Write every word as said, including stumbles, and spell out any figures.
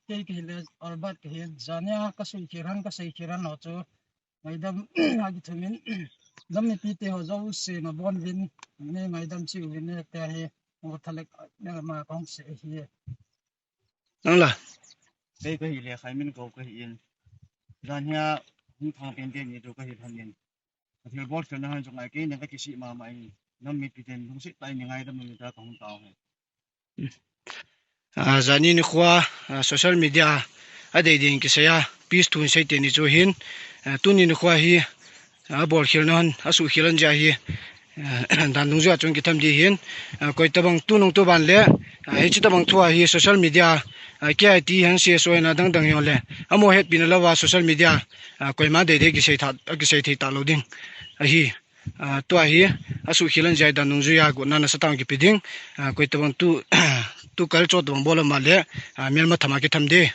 Kei kahile Albert kahin, jania kasei kiran, kasei kiran ho chu ngaidam a kithumin, nam mipite ho jouse nabonuvin, nei ngaidam cheh uvin, tia hi, mo thalek, ma kong se hi. Nang la. Kei kahile Khaiminkou kahin. Jania hung thang tenten ni chu kahi lhonin, athilbol khelna hon chu ngai kei nen kakisih mama in, nam mipiten lungset tah in nei ngaidam uvin tia kahung tao hi. A, jani nikho a, a, social media a dei ding kisei a, peace thu sei teni chu hin, a, tuni nikho hi, a, bol khelna hon, asuhkhel hon jeh hi, a, dan dungjuia chun kitham ding hin, a, koi tabang tunung tuban le, a, hiche tabang thu a hi social media, a, K I T hen C S O hen adang dang jong le, amaho hetpina louva social media, a, koima deidei kisei tha, kisei thei talou ding ahi. A, tua hi, asuhkhel hon jeh dan dungjuia gotna nasatah in kipe ding, a, koi tabang tu, tukal cho tabang bol a ma le, a, melma thama kitham ding.